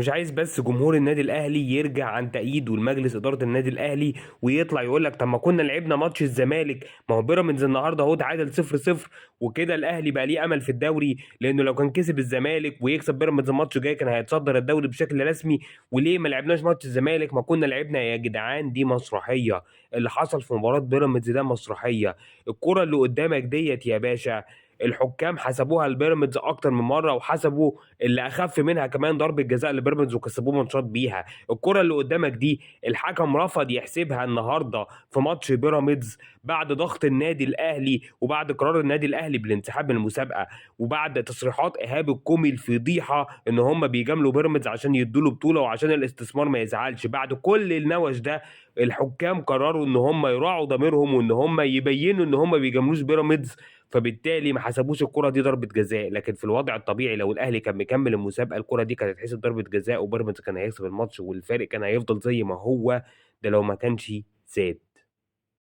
مش عايز بس جمهور النادي الاهلي يرجع عن تأييده لمجلس ادارة النادي الاهلي ويطلع يقول لك طب ما كنا لعبنا ماتش الزمالك، ما هو بيراميدز النهارده اهو اتعادل 0-0 وكده الاهلي بقى ليه امل في الدوري، لانه لو كان كسب الزمالك ويكسب بيراميدز الماتش الجاي كان هيتصدر الدوري بشكل رسمي. وليه ما لعبناش ماتش الزمالك؟ ما كنا لعبنا يا جدعان. دي مسرحية، اللي حصل في مباراة بيراميدز ده مسرحية. الكره اللي قدامك ديت يا باشا الحكام حسبوها لبيراميدز اكتر من مرة، وحسبوا اللي اخف منها كمان ضربه جزاء لبيراميدز وكسبوه ماتشات بيها. الكره اللي قدامك دي الحكم رفض يحسبها النهارده في ماتش بيراميدز بعد ضغط النادي الاهلي وبعد قرار النادي الاهلي بالانسحاب من المسابقة وبعد تصريحات ايهاب الكومي الفضيحة ان هم بيجاملوا بيراميدز عشان يدوا له بطوله وعشان الاستثمار ما يزعلش. بعد كل النوش ده الحكام قرروا ان هم يراعوا ضميرهم وان هم يبينوا ان هم بيجاملوش بيراميدز، فبالتالي ما حسبوش الكره دي ضربه جزاء. لكن في الوضع الطبيعي لو الاهلي كان مكمل المسابقة الكره دي كانت هتتحسب ضربه جزاء وبيراميدز كان هيكسب الماتش والفارق كان هيفضل زي ما هو، ده لو ما كانش زاد.